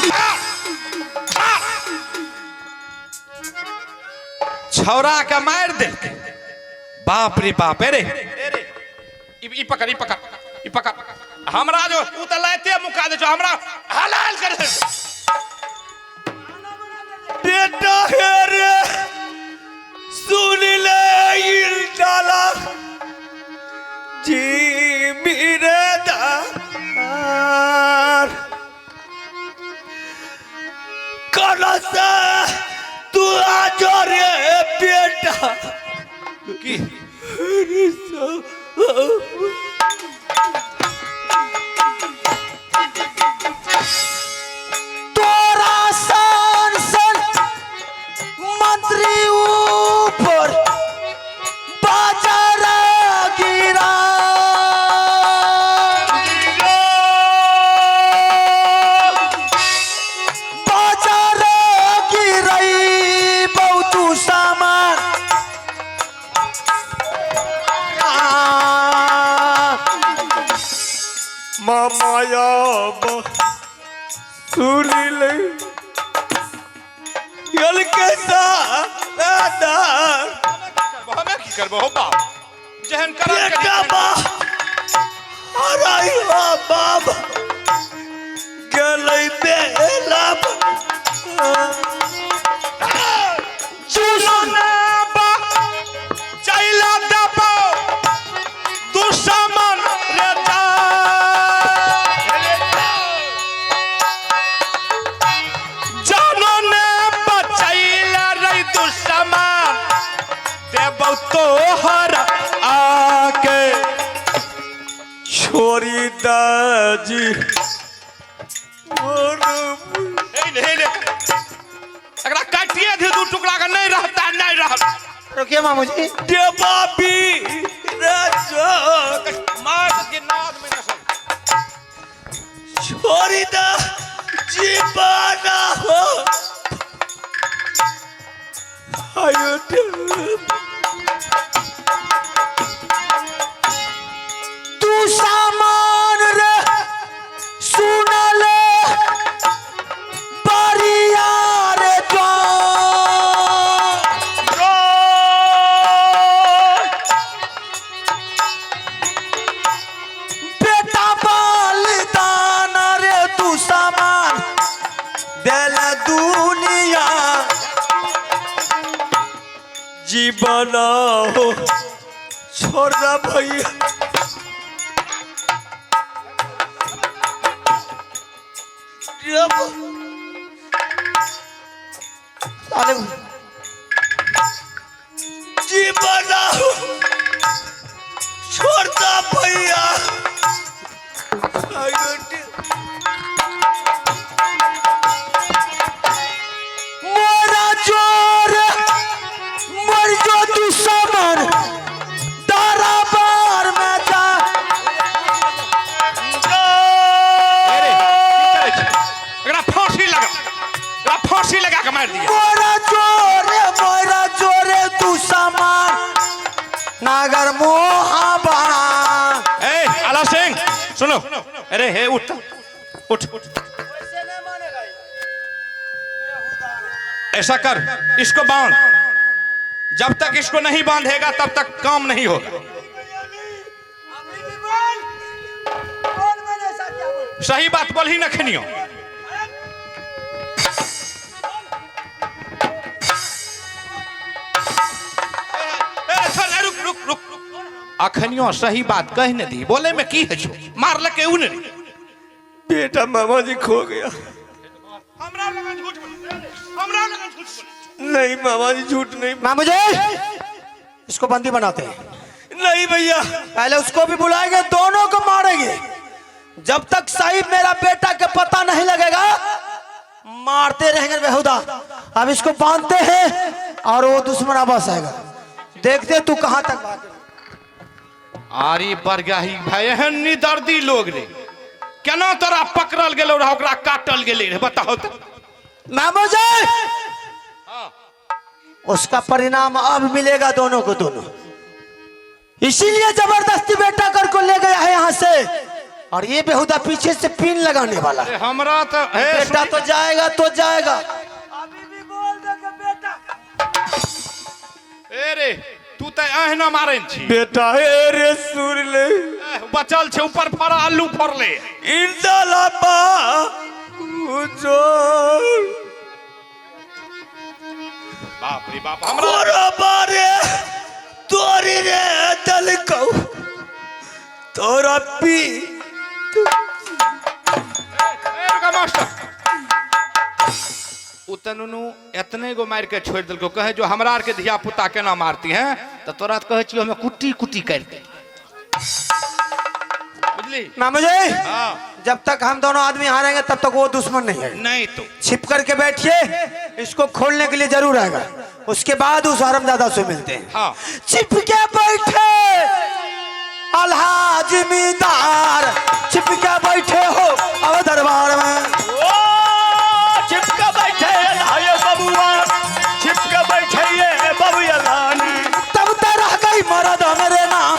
मार। छौड़ा के मारि देलकै। बाप रे बाप। अरे ई ई पकड़, ई पकड़, ई पकड़। हमरा जो उ त लाते मुका दे छौ, हमरा हलाल कर दे। बेटा हे रे, सुन ले इल डाला जी मेरे दार कलसा तू आ जो रे बेटा। की तोरा सन सन मंत्री ऊपर बाजार गिरा। बाजार गिरई बहुत सामान। मामाया सुन ले गल के दादा। हमे की करबो हो बाप, जेहन करब बेटा बा अरे बाप गेलै बेला। चूसना बा चैला दबो दुश्मन रे जा। जानो ने बचैला रे दुश्मन देबो तोहर आके। छोरी दाजी। हे ले, हे ले, एकरा काटिए दे दू टुकड़ा के, नहीं रहता, नहीं रहता। रुकिए मामूजी। देबाबी रे मार के नाद में नसल। छोरी दा जीवाना हो आयो। तू सामान रे सुन ले बरिया रे जो। बेटा बलिदान रे तू सामान दिल दुनिया। जीवन हो छोड़ दा भैया। साले। जीवन हो छोड़ दा भैया। मोरा जोर मर जो दुश्मन दरबार में जा। अरे की करै छी? एकरा फांसी लगा, एकरा फांसी लगा के मारि दिया। मोरा जोरे, मोरा जोरे दुश्मन नागर मोहाबा। ए आला सिंह, सुनो। अरे हे, उठ उठ। ऐसा कर, इसको बांध। जब तक इसको नहीं बांधेगा तब तक काम नहीं होगा। सही बात बोल ही न खनियो। ए, छोड़, ए, रुक रुक रुक। अखनियो सही बात कह न दी, बोले में की है छो, मारलके उ ने। बेटा मामा जी खो गया। हमरा लगा झूठ बोले, हमरा लगा झूठ बोले। नहीं मामा जी, झूठ नहीं। मामू जी, इसको बंदी बनाते हैं। नहीं भैया। पहले उसको भी बुलाएंगे, दोनों को मारेंगे। जब तक साहिब मेरा बेटा के पता नहीं लगेगा, मारते रहेंगे बेहुदा। अब इसको बांधते हैं और वो दुश्मन आवास आएगा, देखते तू कहां तक भागे। आरी बरगाही भाई, एहन निदर्दी लोग रे, केना तोरा पकड़ल गेलो रहा, ओकरा काटल गेलै रे, बताओ तो। मामू जी, उसका परिणाम अब मिलेगा दोनों को दोनों। इसीलिए जबरदस्ती बेटा कर को ले गया है यहां से। और ये बेहुदा पीछे से पिन लगाने वाला है। हमरा तो हे बेटा तो जाएगा तो जाएगा। अभी भी बोल दे के बेटा। ए रे तू तऽ अहिना मारै छी। बेटा हे रे सुन ले। बचल छै ऊपर फड़ा आलू फड़ले। इंदला बा उजोर। बाप रे बाप हमरा कोरो बारे तोरी रे दलकौ तोरा पी। ए रुका मास्टर, उ त नुनू एतने गो मारि के छोड़ि देलकौ, कहे जो हमरा आर के धिया पुता केना मारती हैं, तऽ तोरा तऽ कहै छियौ हमे कुट्टी कुट्टी करि दे, बुझली? मामू जी हाँ। जब तक हम दोनों आदमी हारेंगे तब तक वो दुश्मन नहीं है। नहीं तो छिप करके बैठिए, इसको खोलने के लिए जरूर आएगा, उसके बाद उस हरामजादा से मिलते हैं। हाँ। छिप के बैठे अल्हा जिम्मेदार, छिप के बैठे हो अब दरबार में। ओ छिप के बैठे अल्हा बबुआ, छिप के बैठे ये बबुआ लानी। तब तो रह गई मरद मेरे नाम,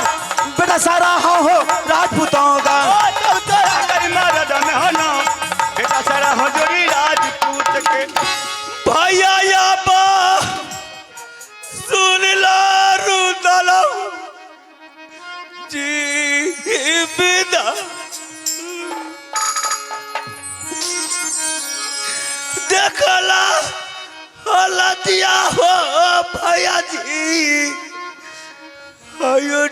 बेटा सारा हो राजपूतों का। ओ तब तो रह गई मरद मेरे नाम, बेटा सारा हो जोड़ी राजपूत के। भैया या बा सुन ला रुदला जी विदा देखला हलतिया हो भैया जी आयो।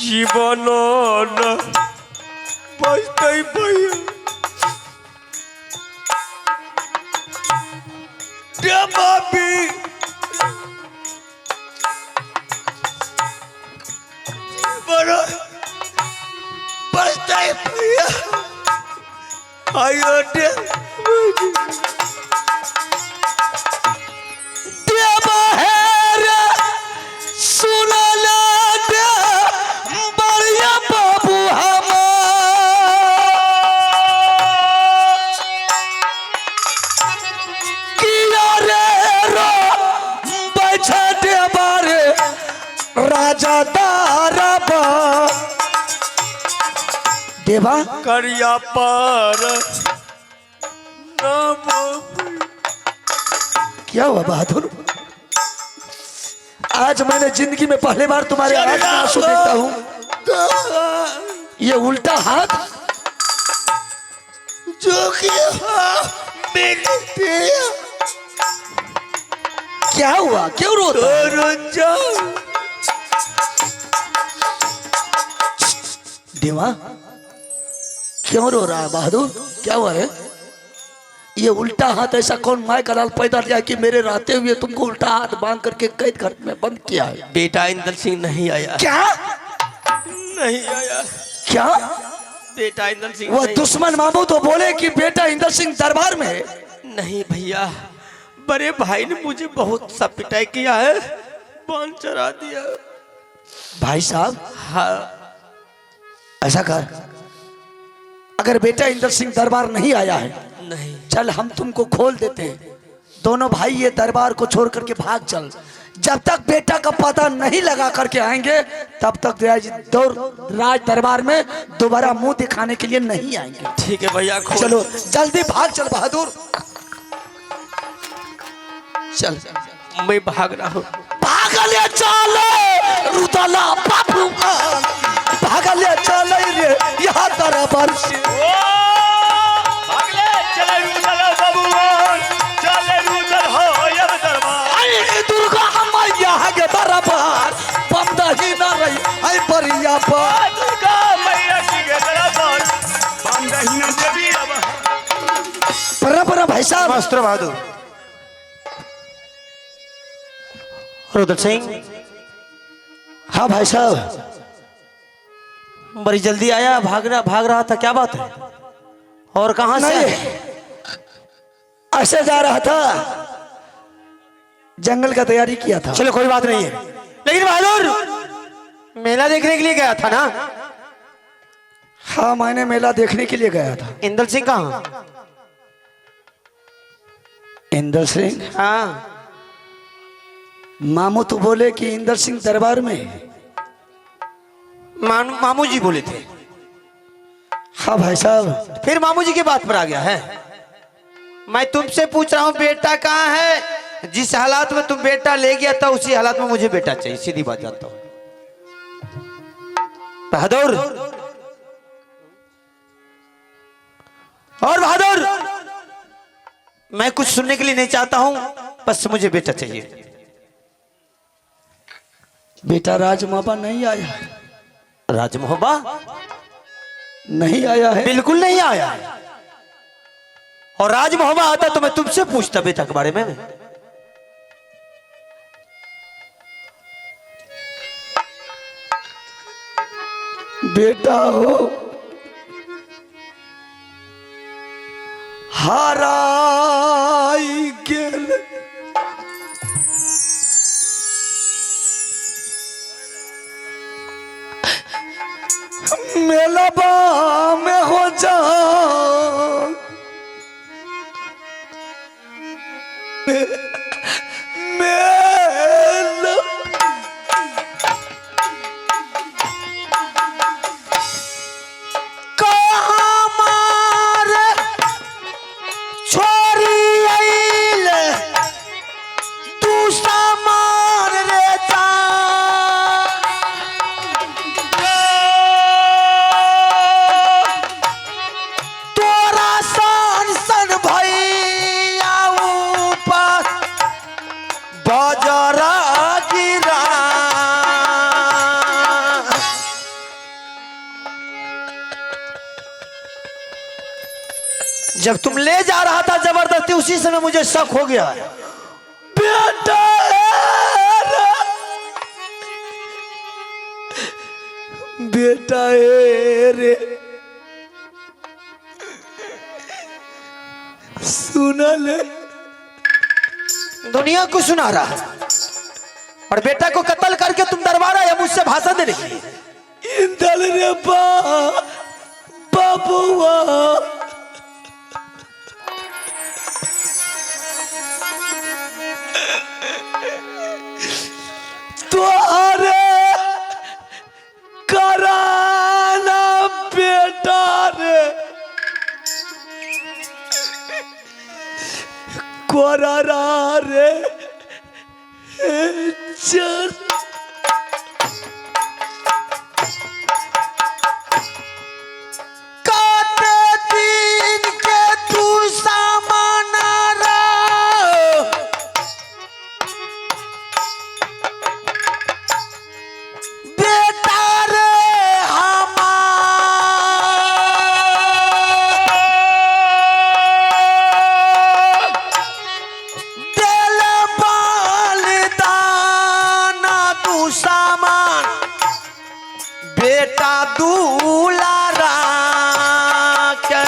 जीवन बचते भैया बाबी जीवन बचते भैया आयो राजा दारबा देवा करिया पर क्या हुआ बहादुर? आज मैंने जिंदगी में पहली बार तुम्हारे हाथ में आंसू देखता हूं। ये उल्टा हाथ जो कि क्या हुआ? क्यों रोता? देवा क्यों रो रहा है बहादुर? क्या हुआ है? ये उल्टा हाथ ऐसा कौन my का लाल पैदा किया कि मेरे रहते हुए तुमको उल्टा हाथ बांध करके कैद घर में बंद किया है? बेटा इंदर सिंह नहीं आया। क्या नहीं आया? क्या बेटा इंदर सिंह वह दुश्मन मामू तो बोले कि बेटा इंदर सिंह दरबार में है। नहीं भैया, बड़े भाई ने मुझे बहुत सा पिटाई किया है, बांध चढ़ा दिया। भाई साहब हाँ ऐसा कर, अगर बेटा इंदर सिंह दरबार नहीं आया है, नहीं, चल हम तुमको खोल देते हैं, दोनों भाई ये दरबार को छोड़ करके भाग चल। जब तक बेटा का पता नहीं लगा करके आएंगे तब तक राज दरबार में दोबारा मुंह दिखाने के लिए नहीं आएंगे। ठीक है भैया, चलो जल्दी भाग चल बहादुर, चल। मैं भाग रहा हूँ। भागले चलो रुदला बाबू, भागले चले रे यहाँ दरबार से। भागले चले रुदला बाबू, चले रुदल हो यब दरबार। अरे दुर्गा मैया के दरबार बंद ही न रही आई परिया पर। दुर्गा मैया के दरबार बंद ही न देवी अब। पर भाई साहब मास्टर बहादुर रुद्र सिंह, हाँ भाई साहब। बड़ी जल्दी आया, भाग रहा था, क्या बात है? और कहाँ से? नहीं, ऐसे जा रहा था, जंगल का तैयारी किया था। चलो कोई बात नहीं है, लेकिन बहादुर मेला देखने के लिए गया था ना? हाँ, मैंने मेला देखने के लिए गया था। इंदल सिंह कहाँ? इंदर सिंह? हाँ। मामू तो बोले कि इंदर सिंह दरबार में है। मामू जी बोले थे? हाँ भाई साहब। फिर मामू जी की बात पर आ गया है। मैं तुमसे पूछ रहा हूँ, बेटा कहाँ है? जिस हालात में तुम बेटा ले गया था, उसी हालात में मुझे बेटा चाहिए। सीधी बात जानता हूँ बहादुर। और बहादुर, मैं कुछ सुनने के लिए नहीं चाहता हूं, बस मुझे बेटा चाहिए। बेटा राजमाबा नहीं आया। राजमोहबा? नहीं आया है। बिल्कुल नहीं आया। और राजमोहबा आता तो मैं तुमसे पूछता बेटा के बारे में। बेटा हो हाराई गेल। मेलबा में हो जा मेल। कहाँ मार छोरी आइल तू सामान रे जा। तोरा सन सन भैया ऊपर बजरा गिरा। जब तुम ले जा रहा था जबरदस्ती, उसी समय मुझे शक हो गया। बेटा रे, बेटा रे, सुनल। दुनिया को सुना रहा है और बेटा को कत्ल करके तुम दरबार आया मुझसे भाषण देने के लिए। इंदल रे बा बाबुआ, तोहरे कराना बेटा रे कोरारा रे चल। काटे दिन के तू सामाना रा। बेटा रे हमार दिल बलिदाना तू सामान बेटा दूलारा के।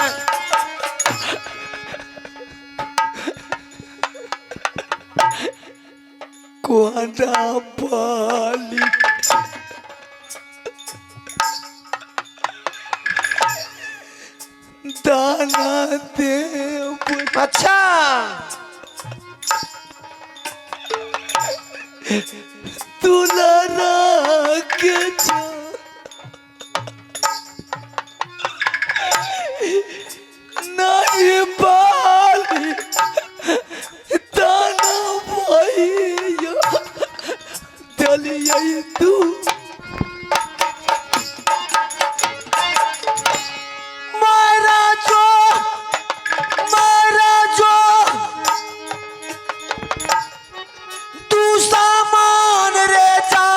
कोना पाली दाना देव। अच्छा। दुलारा के जा। नहीं पाली दाना भैया दलिया तू। मारा जो, मारा जो तू सामान रे जा।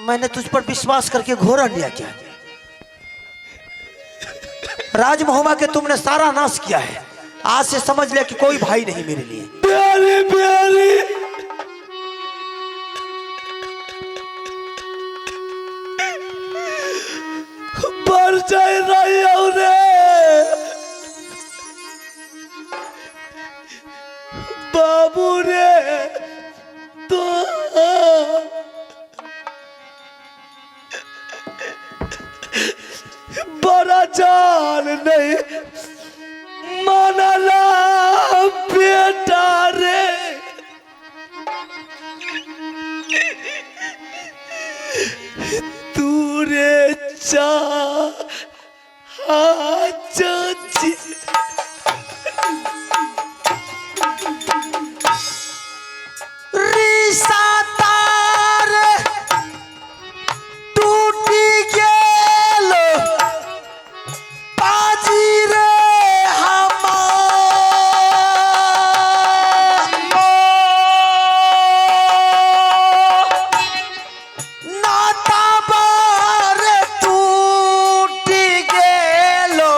मैंने तुझ पर विश्वास करके घोर अन्याय किया। राज महोबा के तुमने सारा नाश किया है। आज से समझ ले कि कोई भाई नहीं मेरे लिए। प्यारी प्यारी पर जाए रही हूं रे बाबू रे तो बड़ा जान नहीं मानला बेटा रे तू रे चा चाची रिसा तार टूटी गेल पाजी रे हमार। नाता बार टूटी गेलो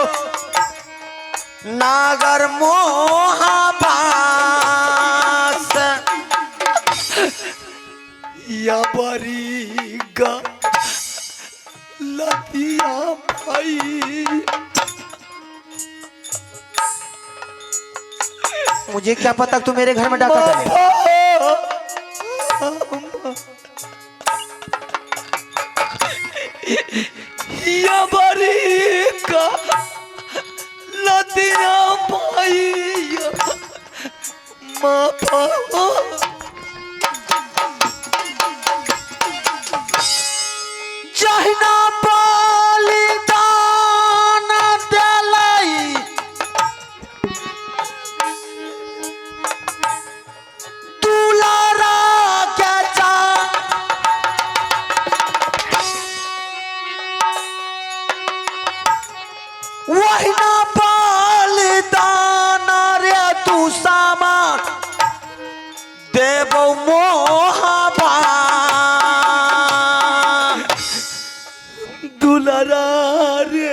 नागर मोहाबास। या बरी गा लतिया भाई मुझे क्या पता तू मेरे घर में डाका डालेगा। या बरी गा लतिया भाई माफा जहिना बलिदान देलई दुलारा के जा वहिना बलिदान रे तू सामान देबो मोहबा। दुलारा रे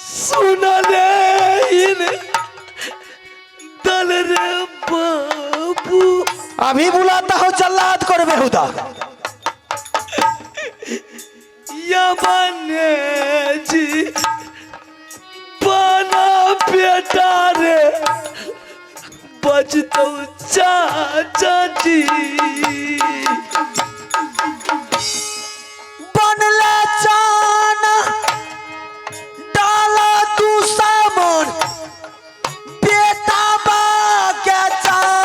सुना रे इन दल रे बाबू। अभी बुलाता हूँ जल्लाद कर बेहुदा। या बने जी बना बेटा रे बजतो चाचा जी। बनले चान डाला तू सामान बेटा बा के चान।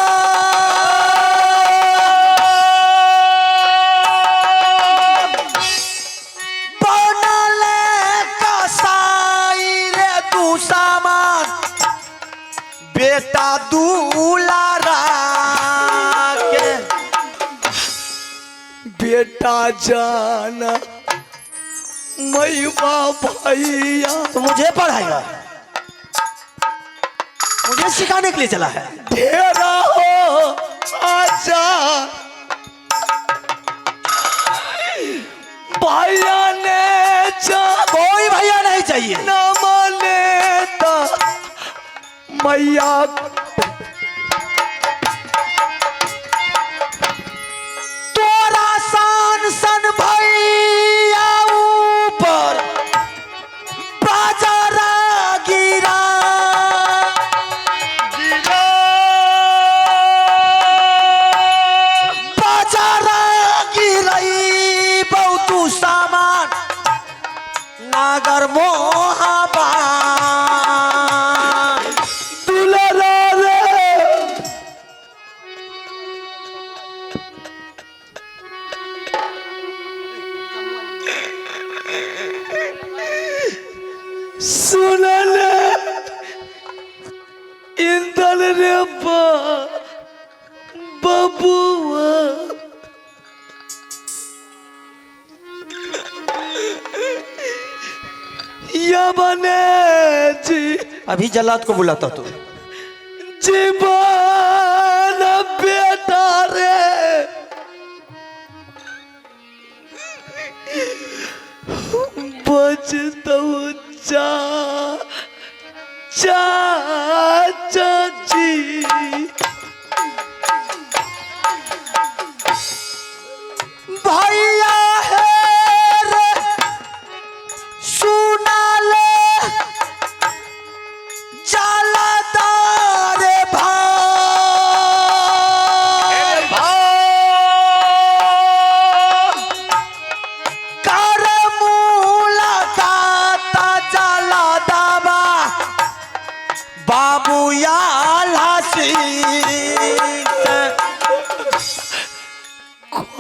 बनले कसाई रे तू सामान बेटा दुलारा के। बेटा जाना मैबा भैया। तो मुझे पढ़ाएगा, मुझे सिखाने के लिए चला है। ढेरा हो आजा भैया ने जा कोई भैया नहीं चाहिए। न माने मैया। तोरा सान सन भैया ऊपर बाजारा गिरा। बाजारा गिरई बहुतू सामान नागर मोहाबा। दुलारा रे सुन ले इंदल रे बबुआ। या बने जी अभी जल्लाद को बुलाता तू। जीवन बेटा रे।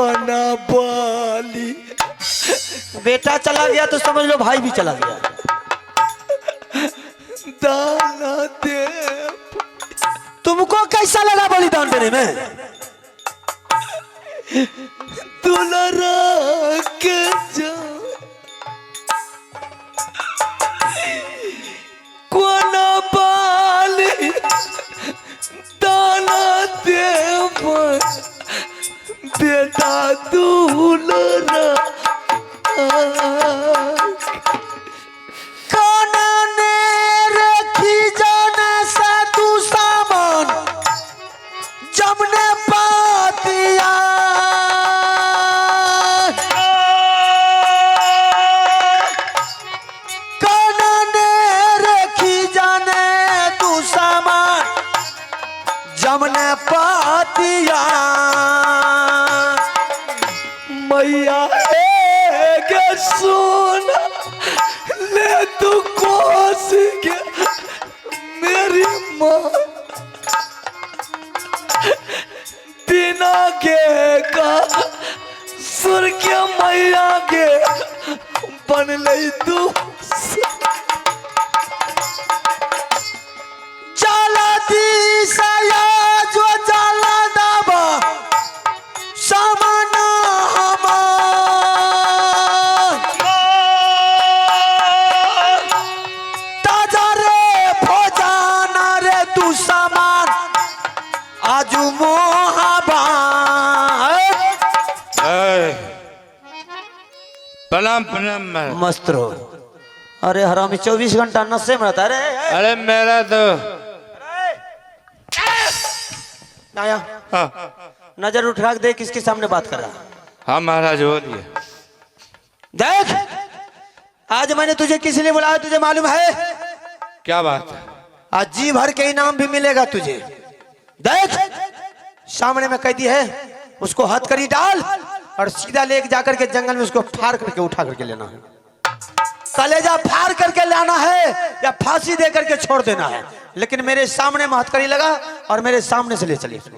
कोना बाली। बेटा चला गया तो समझ लो भाई भी चला गया। दाना दे। तुमको कैसा लगा बलिदान देने में? दुलरा के जा कोना बाली दाना दे बेटा दुलरा। कौन ने रखी जाने से तू सामान जमने पातिया। कौन ने रखी जाने तू सामान जमने पातिया। मैया के सुन ले तू कोस के मेरी माँ बिना के का सुर के मैया के बन ले तू। जाला दिशया जो जाला दाबा सामना हमार। ताजा रे भोजाना रे तू सामान आजू मोहबा। प्रणाम प्रणाम महाराज। मस्त रहो। अरे हरामी 24 घंटा नशे में रहता है। अरे अरे मेरा तो आया। हाँ। नजर उठा के देख किसके सामने बात कर रहा। हाँ महाराज बोलिए। देख आज मैंने तुझे किस लिए बुलाया तुझे मालूम है? क्या बात है? आज जी भर के इनाम भी मिलेगा तुझे। देख सामने में कैदी है, उसको हथकड़ी डाल और सीधा लेके जाकर के जंगल में उसको फाड़ करके उठा करके लेना है। कलेजा फाड़ करके लाना है या फांसी दे करके छोड़ देना है, लेकिन मेरे सामने में हथकड़ी लगा और मेरे सामने से ले चलिए उसको।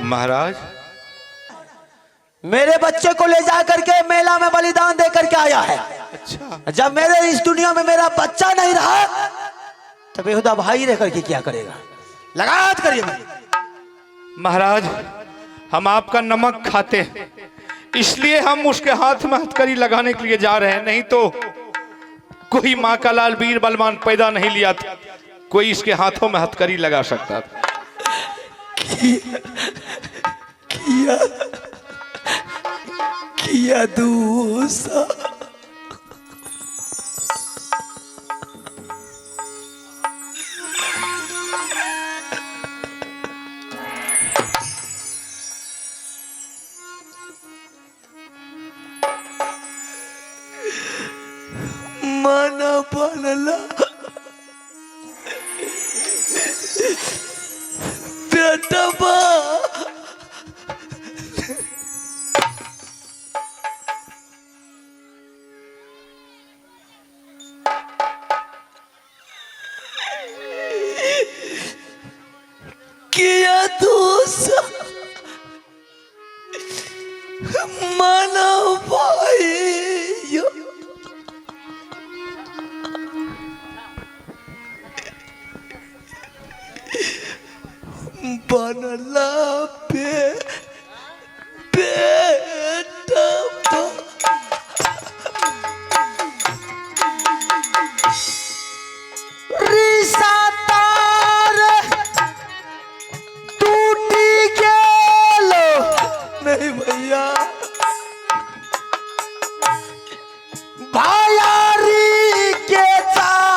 महाराज मेरे बच्चे को ले जा करके मेला में बलिदान दे करके आया है। अच्छा। जब मेरे इस दुनिया में मेरा बच्चा नहीं रहा तो बेहुदा भाई रह करके क्या करेगा? लगात करिए मुझे। महाराज हम आपका नमक खाते हैं, इसलिए हम उसके हाथ में हथकड़ी लगाने के लिए जा रहे हैं, नहीं तो कोई माँ का लाल वीर बलवान पैदा नहीं लिया था कोई इसके हाथों में हथकड़ी लगा सकता था। किया किया दूसरा मना बनला बेटा बा किया दोष मानव भाई। बनला पे बेटा बा। रिसा तार टूटी गेलो। नहीं भैया भायारी के चाय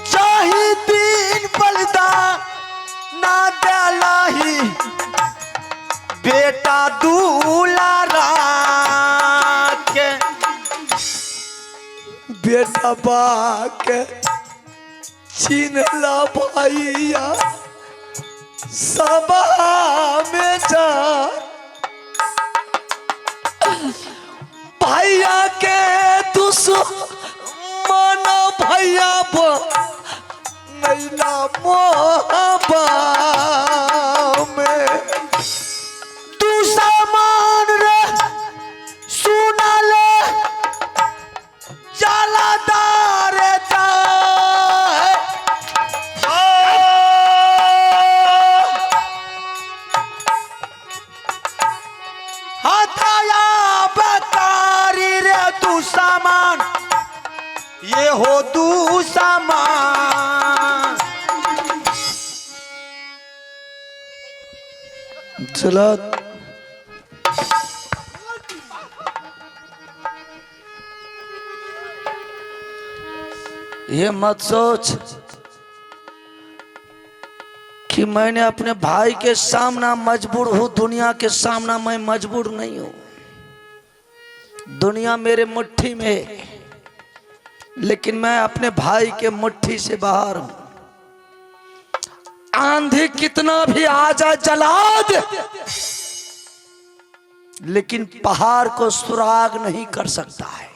चाही दिन बलिदा ना दलाही बेटा दूलारा के। बेटा बाक छीन ला भैया सभा में जा भैया के दुश्मन भैया मोहबा में तू सामान रे सुना ले जलादार जाए। हथाया बतारी रे तू सामान ये हो तू सामान। चला ये मत सोच कि मैंने अपने भाई के सामना मजबूर हूं, दुनिया के सामना मैं मजबूर नहीं हूं। दुनिया मेरे मुट्ठी में है, लेकिन मैं अपने भाई के मुट्ठी से बाहर हूं। आंधी कितना भी आ जाए जलाद, लेकिन पहाड़ को सुराग नहीं कर सकता है।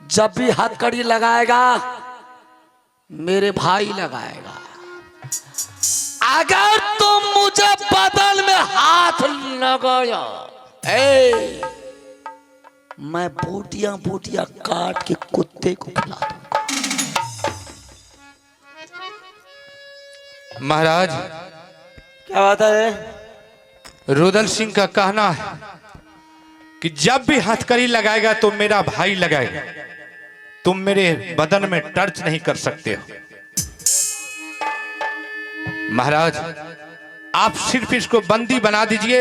जब भी हथकड़ी लगाएगा मेरे भाई लगाएगा। अगर तुम मुझे बदल में हाथ लगाया, ए, मैं बोटियां बोटियां काट के कुत्ते को खिला दूंगा। महाराज, क्या बात है? रुदल सिंह का कहना है कि जब भी हथकड़ी लगाएगा तो मेरा भाई लगाएगा, तुम मेरे बदन में टच नहीं कर सकते हो। महाराज, आप सिर्फ इसको बंदी बना दीजिए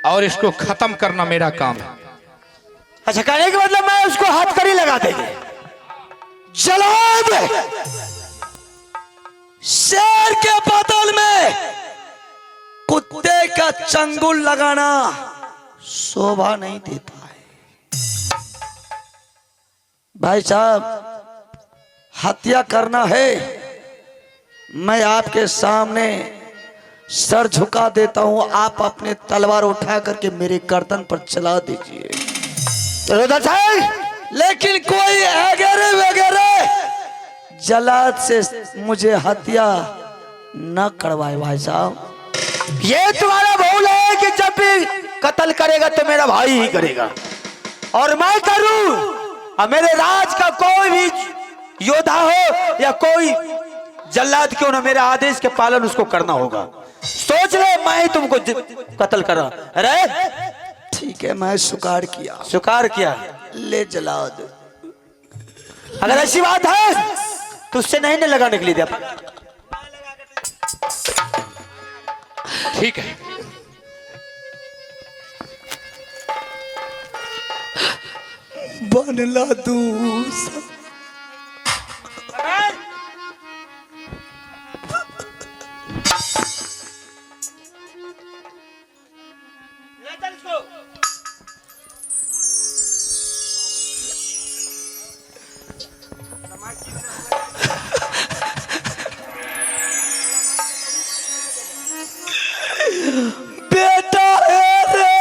और इसको खत्म करना मेरा काम है। अच्छा, कहने का मतलब मैं उसको हथकड़ी लगा देंगे। जलाद, शेर के बदल में कुत्ते का चंगुल लगाना शोभा नहीं देता है। भाई साहब, हत्या करना है, मैं आपके सामने सर झुका देता हूं, आप अपने तलवार उठा करके मेरे गर्दन पर चला दीजिए। रुदल सिंह, लेकिन कोई वगैरह वगैरह जलाद से मुझे हत्या न करवाए भाई साहब। ये तुम्हारा भूल है कि जब भी कत्ल करेगा तो मेरा भाई ही करेगा और मैं करूं, और मेरे राज का कोई भी योद्धा हो या कोई जल्लाद क्यों ना, मेरे आदेश के पालन उसको करना होगा। सोच ले, मैं ही तुमको कत्ल कर रहा। अरे ठीक है, मैं स्वीकार किया। स्वीकार किया। ले जलाद। अगर ऐसी बात है तो उससे नहीं ना लगाने के लिए दिया। ठीक है। बनला दूस बेटा है रे।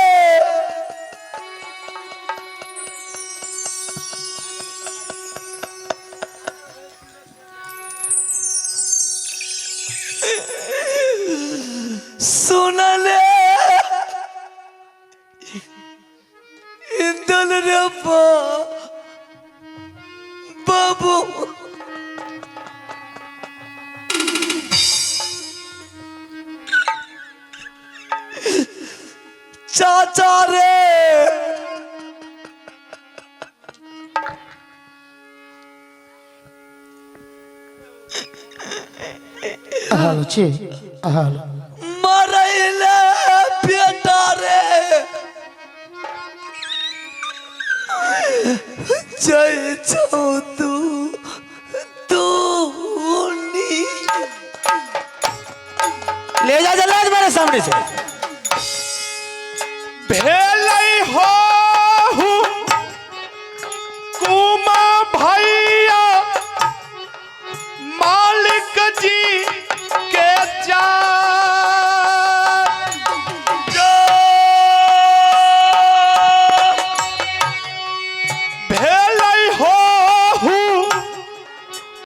सुन ले इंदल रे बाबू, चाचा रे, हेलो छी हेलो। मरैले बेटा रे, जय छौ तू तू नी। ले जा जल्लाद मेरे सामने से। भेल